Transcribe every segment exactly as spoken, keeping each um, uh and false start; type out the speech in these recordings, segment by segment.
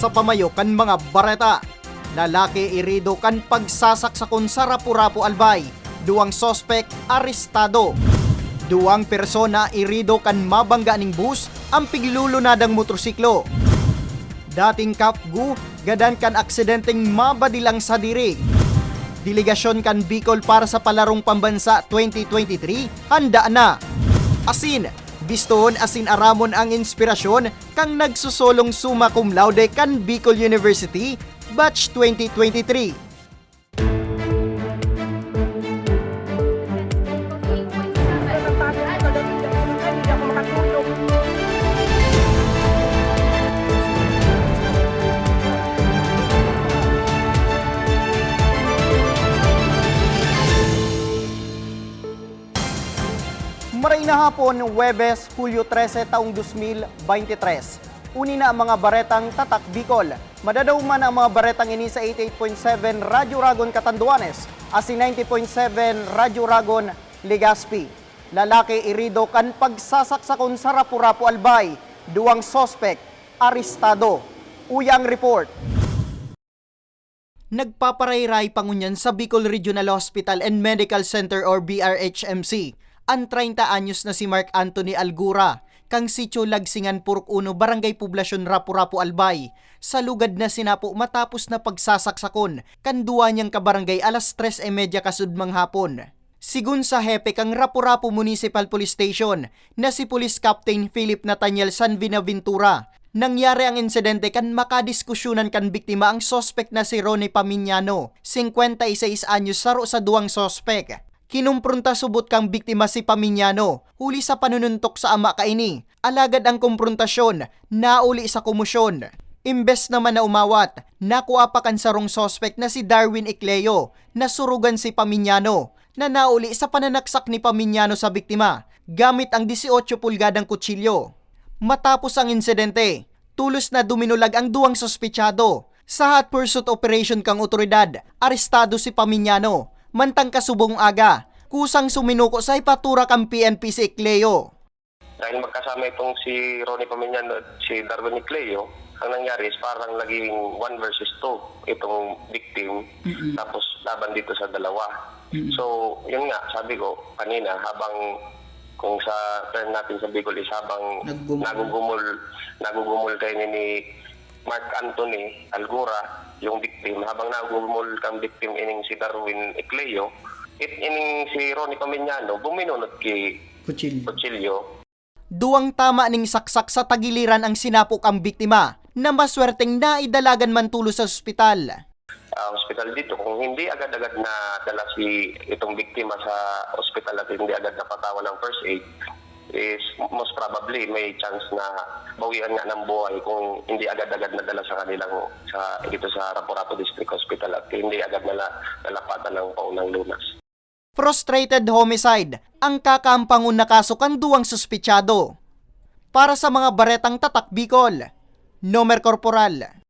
Sa pamayo kan mga bareta, lalaki irido kan pagsasaksakon sa Rapu-Rapu, Albay, duwang suspek arestado. Duwang persona irido kan mabangga ning bus, ang piglulunadang motorsiklo. Dating CAFGU, gadan kan aksidenteng mabadil ang sadiri. Delegasyon kan Bicol para sa Palarong Pambansa twenty twenty-three, handa na. Asin, bistohon asin aramon ang inspirasyon kan nagsosolong summa cum laude kan Bicol University, batch twenty twenty-three. Maray na hapon, Huwebes, Hulyo trese, taong dos mil bente tres. Uni na ang mga baretang Tatak Bicol. Madadaoman ang mga baretang ini sa eighty-eight point seven Radyo Ragon Catanduanes asin ninety point seven Radyo Ragon Legazpi. Lalaki irido kan pagsasaksakon sa Rapu-Rapu, Albay. Duwang suspek arestado. Uya ang report. Nagpaparayray pa ngunyan sa Bicol Regional Hospital and Medical Center or B R H M C an treinta anyos na si Mark Anthony Algura, kan Sitio Lagsingan, Purok Uno, Barangay Poblasyon, Rapu-Rapu, Albay, sa lugad na sinapo matapos na pagsasaksakon kan duwa niyang kabarangay alas tres y media kasudmang hapon. Sigon sa hepe kan Rapu-Rapu Municipal Police Station na si Police Captain Philip Nathaniel San Buenaventura, nangyari ang insidente kan makadiskusyonan kan biktima ang suspek na si Ronnie Pamiñano, singkwenta y seis anyos, saro sa duwang suspek. Kinompronta subot kan biktima si Pamiñano huli sa panununtok sa ama kaini, alagad ang komprontasyon nauli sa komosyon. Imbes naman na umawat, nakua pa kan sarong suspek na si Darwin Ecleo na surugan si Pamiñano, na nauli sa pananaksak ni Pamiñano sa biktima gamit ang dieciocho pulgadang kutsilyo. Matapos ang insidente, tulos na duminulag ang duwang suspechado. Sa hot pursuit operation kan otoridad, arestado si Pamiñano, mantang kasubong aga, kusang suminuko sa hepatura kan P N P si Ecleo. Dahil magkasama itong si Ronnie Pamiñano at si Darwin Ecleo, ang nangyari is parang naging one versus two itong victim, Mm-mm. tapos laban dito sa dalawa. Mm-mm. So, yun nga, sabi ko kanina, habang kung sa term natin sa Bicol is habang Naggumul. nagugumul, nagugumul kayo ni, ni Mark Anthony Algura, yung victim, habang nagugumul kang victim ining si Darwin Ecleo, it ining si Ronnie Pamiñano, buminunot ki Kutsilyo. kutsilyo. Duwang tama ning saksak sa tagiliran ang sinapok ang biktima, na maswerteng naidalagan man tulos sa ospital. Ah, ospital dito, kung hindi agad-agad na dala si itong biktima sa ospital at hindi agad napatawan ng first aid, is most probably may chance na bawian nga ng buhay kung hindi agad-agad nadala sa kanilang, sa, dito sa Rapu-Rapu District Hospital at hindi agad nala-, nalapatan ng paunang lunas. Frustrated homicide ang kakaampangon na kaso kan duwang suspechado. Para sa mga baretang Tatak Bicol, Nomer Corporal.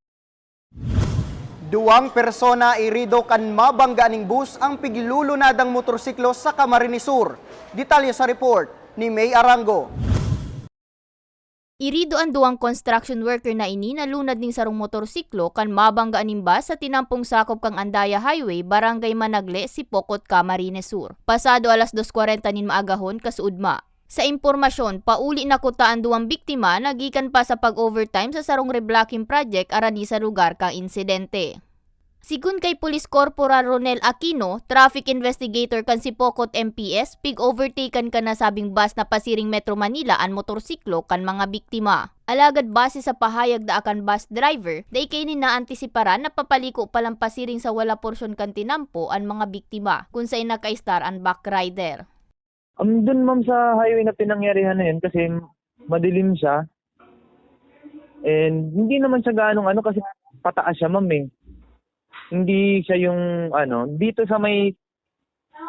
Duwang persona irido kan mabangga ning bus ang piglulunadang motorsiklo sa Camarines Sur. Detalye sa report ni May Arango. Irido an duwang construction worker na ini na lunad nin sarong motorsiklo kan mabangga nin bus sa tinampong sakop kan Andaya Highway, Barangay Managle, Sipocot, Camarines Sur, pasado alas dos kwarenta nin maagahon kasuodma. Sa impormasyon, pauli na kuta an duwang biktima na gikan pa sa pag-overtime sa sarong reblocking project arani sa lugar kan insidente. Sigon kay Police Corporal Ronel Aquino, traffic investigator kan Sipocot M P S, pig-overtaken kan nasabing bus na pasiring Metro Manila an motorsiklo kan mga biktima. Alagad base sa pahayag daa kan bus driver, dai kaini naantisiparan na papaliko pa lang pasiring sa wala porsyon kan tinampo an mga biktima, kun saen nakaestar an backrider. Um, dun, ma'am, sa highway na pinangyarihan na yun kasi madilim siya. And hindi naman siya gaanong ano kasi pataas siya, ma'am, eh. Hindi siya yung ano, dito sa may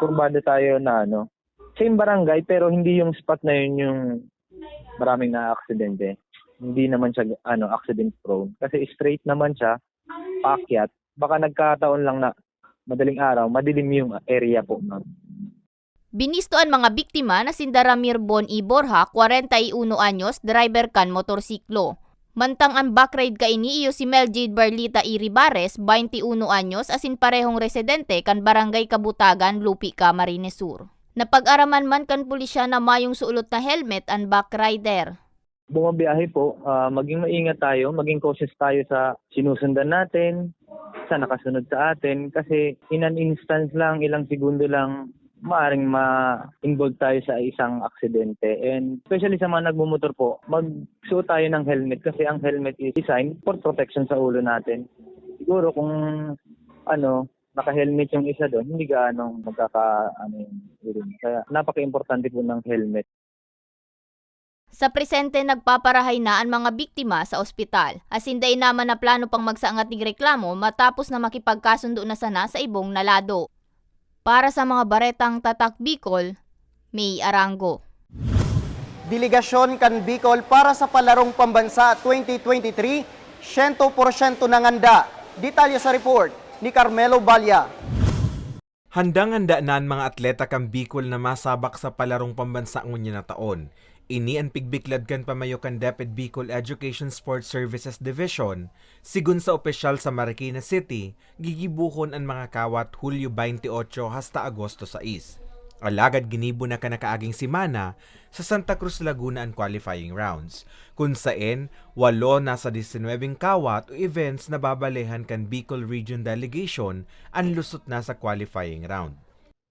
kurbada tayo na ano, same barangay pero hindi yung spot na yun yung maraming naaaksidente. Hindi naman siya ano, accident prone kasi straight naman siya paakyat. Baka nagkataon lang na madaling araw, madilim yung area po, ma'am. Binisto an mga biktima na sinda Ramir Bon E. Borja, kwarenta y uno anyos, driver kan motorsiklo. Mantang an back ride kaini iyo si Mel Jade Barlita Iribares, baynte uno anyos, asin parehong residente kan Barangay Kabutagan, Lupi, Camarines Sur. Napag-araman man kan pulisya na mayong suolot na helmet an back rider. Bumabiyahe po, ah, maging maingat tayo, maging cautious tayo sa sinusundan natin, sa nakasunod sa atin. Kasi in an instance lang, ilang segundo lang, maaring ma-involve tayo sa isang aksidente. And especially sa mga nagmumotor po, magsuot tayo ng helmet kasi ang helmet is designed for protection sa ulo natin. Siguro kung, ano, naka-helmet yung isa doon, hindi gaanong magkaka-, ano, yung ulo. Kaya napaka-importante po ng helmet. Sa presente, nagpaparahay na an mga biktima sa ospital, asin dai naman na plano pang magsangat nin reklamo matapos na makipagkasundo na sana sa ibong na lado. Para sa mga baretang Tatak Bicol, May Arango. Delegasyon kan Bicol para sa Palarong Pambansa twenty twenty-three, siyento porsyento nanganda. Detalye sa report ni Carmelo Balla. Handang-handa na an mga atleta kan Bicol na masabak sa Palarong Pambansa ngunyan na taon. Ini an pigbiklad kan pamayo kan DepEd Bicol Education Sports Services Division. Sigon sa opisyal sa Marikina City, gigibohon an mga kawat Hulyo baynte otso hasta Agosto sais. Alagad ginibo na kan nakaaging semana sa Santa Cruz, Laguna an qualifying rounds, kun saen walo na sa disinwebeng kawat o events na babalehan kan Bicol Region Delegation an lusot na sa qualifying round.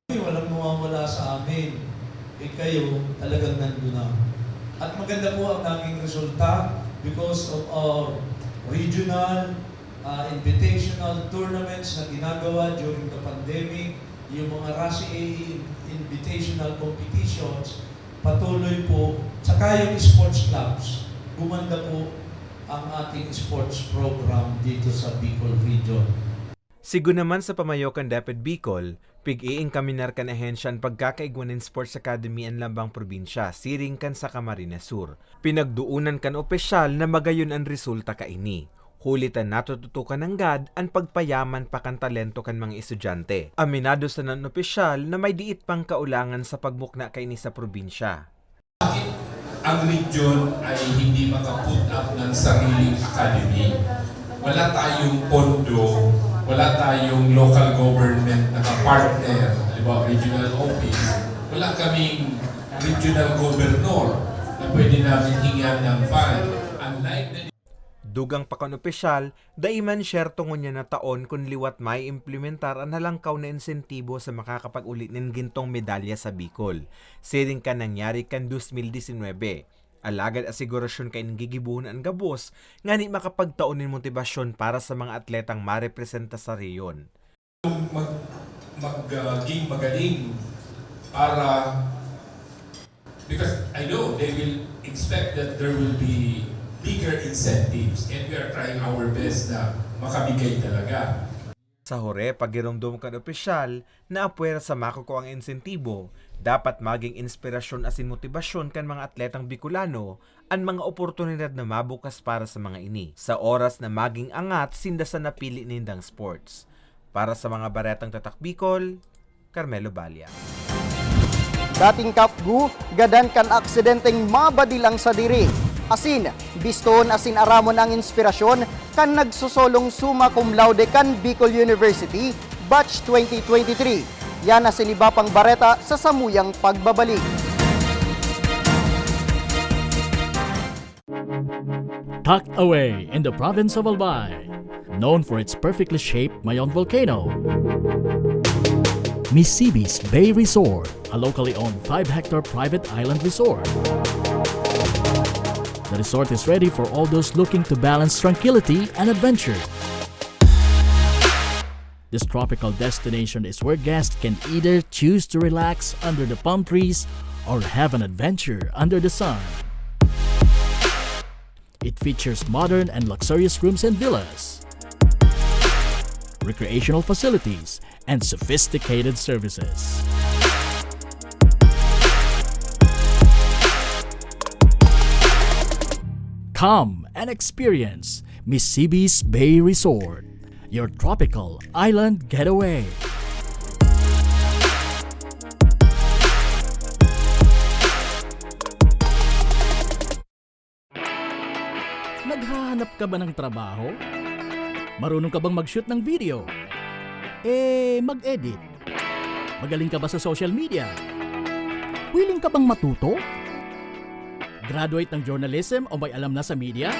Walang mawawala sa amin. Eh, kayo, talagang nandun na. At maganda po ang naging resulta because of our regional, ah, invitational tournaments na ginagawa during the pandemic, yung mga RASI Invitational Competitions, patuloy po, tsaka yung sports clubs, gumanda po ang ating sports program dito sa Bicol Region. Sigon naman sa pamayo kan DepEd Bicol, pig-iinkaminar kan ahensya an pagkakaigwa nin Sports Academy an lambang probinsya, siring kan sa Camarines Sur. Pinagdoonan kan opisyal na magayon an resulta kaini, huli ta natututukan nanggad an pagpayaman pa kan talento kan mga estudyante. Aminado sana an opisyal na may diit pang kaulangan sa pagmukna kaini sa probinsya. Bakit ang region ay hindi maka-put up ng sariling academy? Wala tayong pondo, wala tayong local government na ka-partner, halimbawa regional office, wala kaming regional governor na pwede namin hingian ng fund. Unlike the Dugang pa kan opisyal, dai man syerto ngunyan na taon kun liwat maiimplementar an halangkaw na insentibo sa makakapag-uli nin gintong medalya sa Bicol, siring kan nangyari kan dos mil disinwebe. Alagad asigurasyon kaini gigibohon an gabos ngani makapagtao nin motibasyon para sa mga atletang marepresenta sa rehiyon. Mag-, mag-, ah, maging magaling para, because I know they will expect that there will be bigger incentives, and we are trying our best na makabigay talaga. Sa hure, pagiromdom kan opisyal na apwera sa makukuang insentibo, dapat maging inspirasyon asin motibasyon kan mga atletang Bicolano an mga oportunidad na mabukas para sa mga ini, sa oras na maging angat sinda sa napili nindang sports. Para sa mga baretang Tatak Bicol, Carmelo Balla. Dating kapgu, gadan kan aksidenteng mabadil ang sadiri. Asin, bistoon asin aramon ang inspirasyon kan nagsosolong summa cum laude kan Bicol University, batch twenty twenty-three. Yan asin iba pang bareta sa samuyang pagbabalik. Tucked away in the province of Albay, known for its perfectly shaped Mayon volcano, Misibis Bay Resort, a locally owned five-hectare private island resort. The resort is ready for all those looking to balance tranquility and adventure. This tropical destination is where guests can either choose to relax under the palm trees or have an adventure under the sun. It features modern and luxurious rooms and villas, recreational facilities, and sophisticated services. Come and experience Misibis Bay Resort, your tropical island getaway. Nagha- Ka ba ng trabaho? Marunong ka bang mag-shoot ng video? Eh, mag-edit? Magaling ka ba sa social media? Willing ka bang matuto? Graduate ng journalism o may alam na sa media?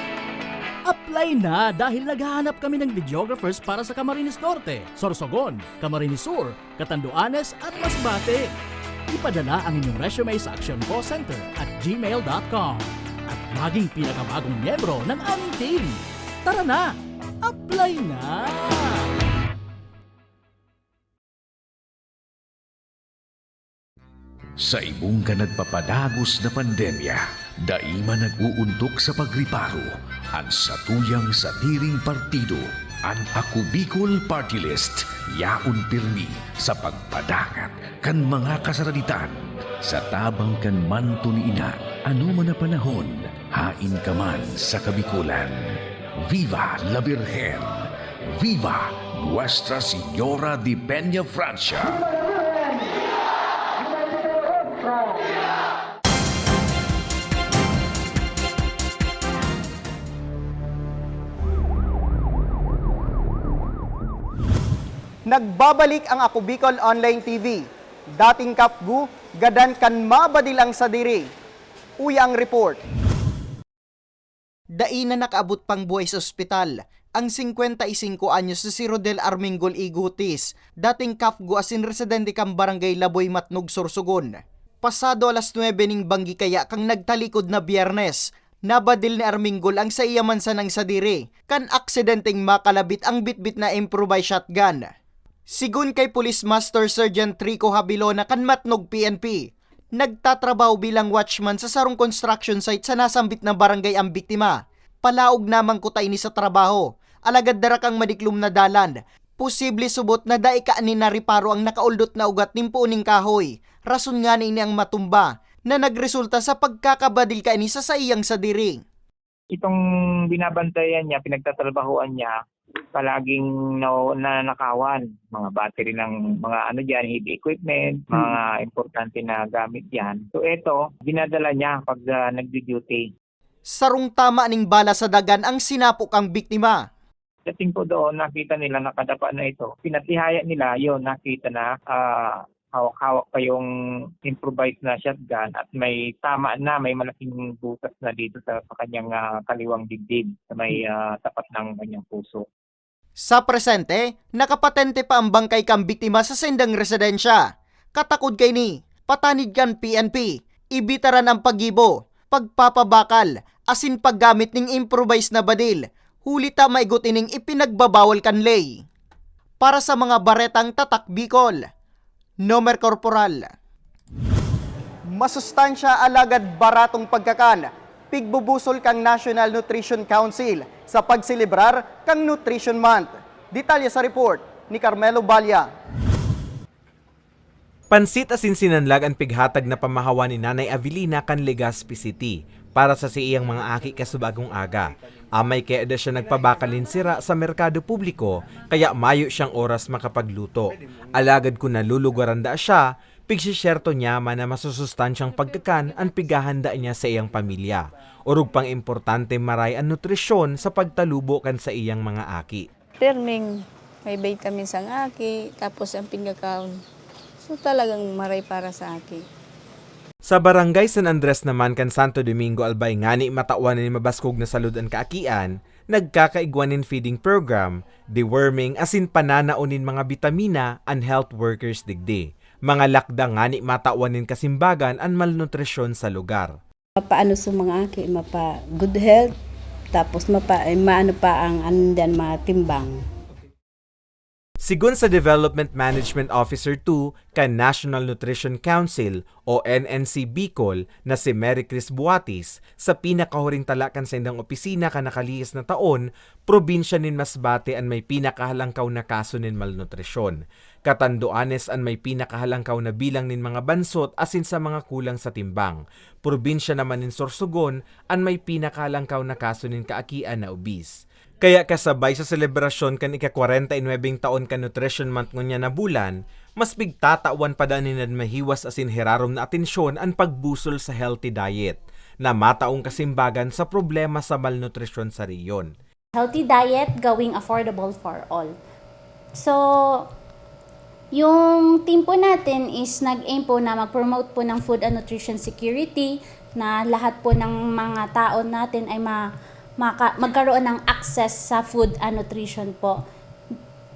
Apply na, dahil naghahanap kami ng videographers para sa Camarines Norte, Sorsogon, Camarines Sur, Catanduanes at Masbate. Ipadala ang inyong resume sa actioncallcenter at gmail dot com at maging pinakabagong miyembro ng aming team. Tara na! Apply na! Sa ibong kan nagpapadagos na pandemya, dai man nag-uuntok sa pagriparo an satuyang sadiring partido. An Ako Bicol Party List, yaon pirmi sa pagpadangat kan mga kasaraditan. Sa tabang kan manto ni Ina, anoman na panahon, haen ka man sa Kabikolan. Viva la Virgen! Viva Nuestra Señora de Peña Francia! Nagbabalik ang Ako Bicol Online T V. Dating kafgu, gadan kan mabadil ang sadiri. Uya ang report. Dai na nakaabot pang buhay sa ospital ang singkwenta y singko anyos na si Rodel Armengol Igutis, dating kafgu asin residente kan Barangay Laboy Matnog, Sorsogon. Pasado alas nuebe ning banggi kaya kan nagtalikod na Biyernes, nabadil ni Armengol ang saiya man sanang sadiri kan aksidenteng makalabit ang bitbit na improvised shotgun. Sigon kay Police Master Sergeant Rico Habilona kan Matnog P N P, nagtatrabaho bilang watchman sa sarong construction site sa nasambit na barangay ang biktima. Palaog na man kuta ini sa trabaho, alagad dara kan madiklom na dalan. Posible subot na dai kaini nareparo ang nakaoldot na ugat nin poon nin kahoy, rason ngani ini ang matumba, na nagresulta sa pagkakabadil kaini sa saiyang sadiri. Itong binabantayan niya, pinagtatrabahoan niya, palaging na, nananakawan. Mga battery ng mga ano dyan, heavy equipment, mga importante na gamit dyan. So eto, dinadala niya pag ah, nagdi-duty. Sarong tama ning bala sa dagan ang sinapo kang biktima. Dating po doon, nakita nila nakadapa na ito. Pinatihaya nila, yun, nakita na ah, hawak-hawak pa yung improvised na shotgun at may tama na, may malaking butas na dito sa, sa kanyang ah, kaliwang dibdib, sa may ah, tapat ng kanyang puso. Sa presente, nakapatente pa ang bangkay kan biktima sa saindang residensya. Katakod kaini, patanid kan P N P, ibitaran ang paggibo, pagpapabakal, asin paggamit ning improvised na badil, huli ta maigot ining ipinagbabawal kan ley. Para sa mga baretang Tatak Bicol, Nomer Corporal. Masustansya alagad baratong pagkakan, pigbubusol kan National Nutrition Council sa pagselebrar kan Nutrition Month. Detalye sa report ni Carmelo Balla. Pansit asin sinanlag an pighatag na pamahawa ni Nanay Avelina kan Legazpi City para sa saiyang mga aki kasubagong aga. Amay kaya da siya nagpabakal nin sira sa merkado publiko, kaya mayo siyang oras makapagluto. Alagad kun nalulugaran da siya, pigsisyerto niya man na masusustansyang pagkakan an pighahanda niya sa iyang pamilya. Orog pang importante maray an nutrisyon sa pagtalubo kan saiyang mga aki. Pirming may vitamins ang aki, tapos ang pigkakaon. So talagang maray para sa aki. Sa Barangay San Andres naman kan Santo Domingo Albay ngani matawan nin mabaskog na salud an kaakian, nagkakaigwa nin feeding program, deworming asin pananao nin mga bitamina an health workers digdi. Mga lakda ngani matawan nin kasimbagan an malnutrisyon sa lugar. Mapaano sa mga aki, mapa good health, tapos mapa, eh, maano pa ang ano dyan, mga timbang. Sigon sa Development Management Officer two kan National Nutrition Council o N N C Bicol na si Mary Chris Buatis, sa pinakahuring tala kan saindang opisina kan nakalihis na taon, probinsya nin Masbate an may pinakahalangkaw na kaso nin malnutrisyon. Catanduanes an may pinakahalangkaw na bilang nin mga bansot asin sa mga kulang sa timbang. Probinsya naman nin Sorsogon an may pinakahalangkaw na kaso nin kaakian na obese. Kaya kasabay sa selebrasyon kan ika-kwarenta y nuwebeng taon kan Nutrition Month ngunyan na bulan, mas pigtatawan pa daa nin mahiwas asin hirarom na atensyon an pagbusol sa healthy diet. na mataong kasimbagan sa problema sa malnutrisyon sa rehiyon. Healthy diet gawing affordable for all. So, yung team po natin is nag-aim po na mag-promote po ng food and nutrition security, na lahat po ng mga tao natin ay ma- maka- magkaroon ng access sa food and nutrition po,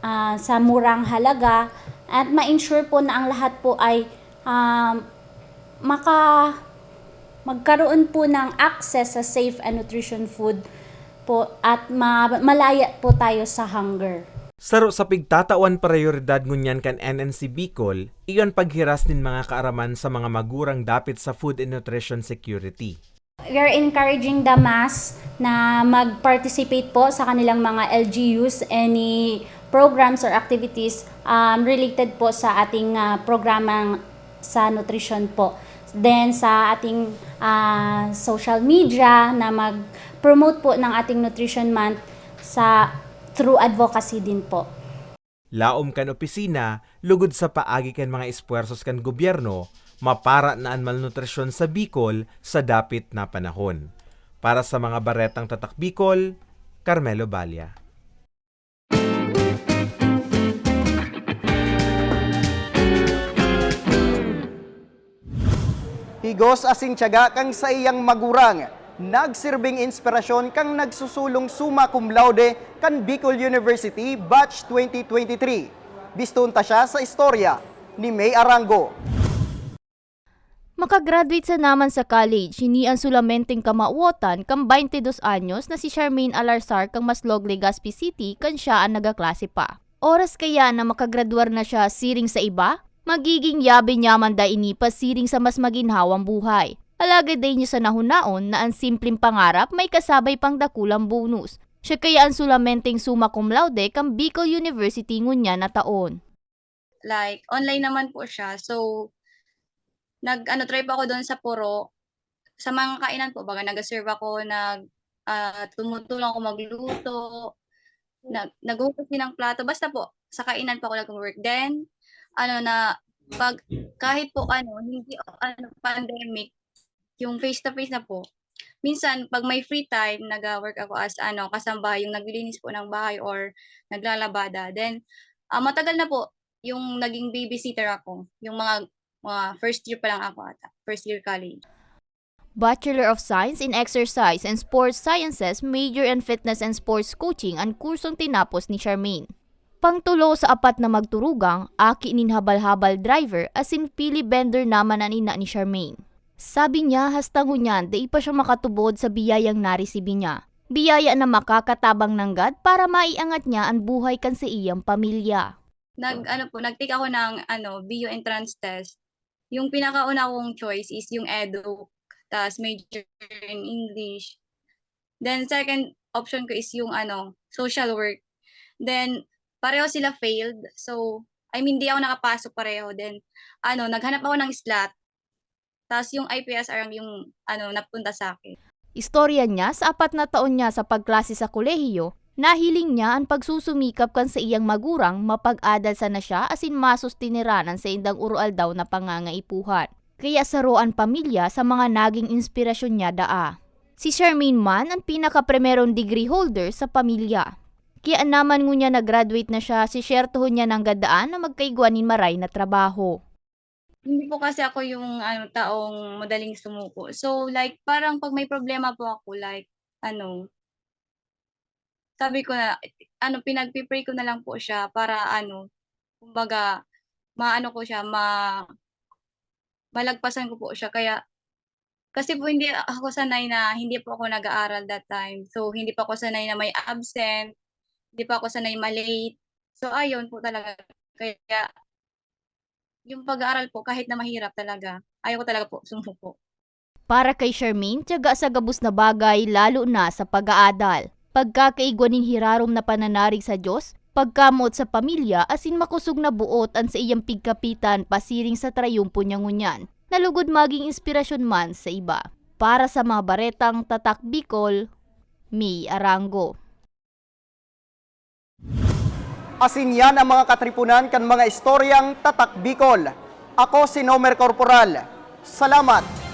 ah, sa murang halaga, at ma-ensure po na ang lahat po ay, ah, maka- magkaroon po ng access sa safe and nutrition food po at ma- malaya po tayo sa hunger. Saro sa pigtatawan prayoridad ngunyan kan N N C Bicol, iyon paghiras nin mga kaaraman sa mga magurang dapit sa food and nutrition security. We are encouraging the mass na mag-participate po sa kanilang mga L G Us, any programs or activities, um, related po sa ating, ah, programang sa nutrition po. Then sa ating, ah, social media na mag-promote po ng ating Nutrition Month sa through advocacy din po. Laom kan opisina, lugod sa paagi kan mga espuwersos kan gobyerno, mapara na an malnutrisyon sa Bicol sa dapit na panahon. Para sa mga baretang Tatak Bicol, Carmelo Balla. Higos asin tiyaga kan saiyang magurang, nagsirbing inspirasyon kan nagsusulong summa cum laude kan Bicol University Batch twenty twenty-three. Biston ta siya sa istorya ni May Arango. Makagraduate sana man sa college, ini an sulamenteng kamawotan kan baynte dos anyos na si Charmaine Alarzar kan Maslog, Legazpi City kan siya an nagaklase pa. Oras kaya na makagradwar na siya siring sa iba, magiging yabi niya man daa ini pasiring sa mas maginhawang buhay. Alagad dai niya sana hunaon na an simpleng pangarap may kasabay pang dakulang bonus. Siya kaya an sulamenteng summa cum laude kan Bicol University ngunyan na taon. Like, online naman po siya. So, nag-ano, try po ako doon sa Puro. Sa mga kainan po, baga nag-serve ako, nag, ah, tumutulong ako magluto, nag, naghuhugas din ng plato. Basta po, sa kainan po ako nag-work. Then, ano na, pag, kahit po ano, hindi ano, pandemic, yung face-to-face na po. Minsan, pag may free time, nag-work ako as ano, kasambahay, yung naglilinis po ng bahay or naglalabada. Then, ah, matagal na po yung naging babysitter ako. Yung mga, mga first year pa lang ako ata, first year college. Bachelor of Science in Exercise and Sports Sciences, major in Fitness and Sports Coaching an kursong tinapos ni Charmaine. Pangtulo sa apat na magturugang, aki nin habal-habal driver asin pili vendor naman an ina ni Charmaine. Sabi niya, hasta ngunyan dai pa siya makatubod sa biyayang naresibi niya. Biyaya na makakatabang nanggad para maiangat niya an buhay kan saiyang pamilya. Nag, ano po, nag-take ako ng ano, B U entrance test. Yung pinakauna kong choice is yung Edu, tas major in English. Then second option ko is yung ano, social work. Then pareho sila failed. So, I mean, di ako nakapasok pareho. Then ano, naghanap ako ng slot. Tapos yung I P S R ang yung ano, napunta sa akin. Istorya niya, sa apat na taon niya sa pagklase sa kolehiyo, nahiling niya an pagsusumikap kan saiyang magurang mapag-adal sana siya asin masustiniran an saindang oroaldaw na pangangaipuhan. Kaya saro an pamilya sa mga naging inspirasyon niya daa. Si Charmaine man an pinakaprimerong degree holder sa pamilya. Kaya naman ngunyan na-graduate na siya, sisyertohon niya nanggad daa na magkaigwa nin maray na trabaho. Hindi po kasi ako yung ano, taong madaling sumuko. So, like, parang pag may problema po ako, like, ano, sabi ko na, ano, pinagpipray ko na lang po siya para ano, kumbaga, maano ko siya, ma malagpasan ko po siya. Kaya, kasi po hindi ako sanay na, hindi po ako nag-aaral that time. So, hindi pa ako sanay na may absent, hindi pa ako sanay ma-late. So, ayun po talaga. Kaya, yung pag-aaral po, kahit na mahirap talaga, ayaw ko talaga po sumuko. Para kay Charmaine, tiyaga sa gabos na bagay, lalo na sa pag-aadal. Pagkakaigwa nin hirarom na pananarig sa Dios, pagkamoot sa pamilya asin makosog na boot an saiyang pigkapitan pasiring sa trayumpo niya ngunyan, na lugod magin inspirasyon man sa iba. Para sa mga baretang Tatak Bicol, May Arango. Asin yan ang mga katripunan kan mga istoryang Tatak Bicol. Ako si Nomer Corporal. Salamat!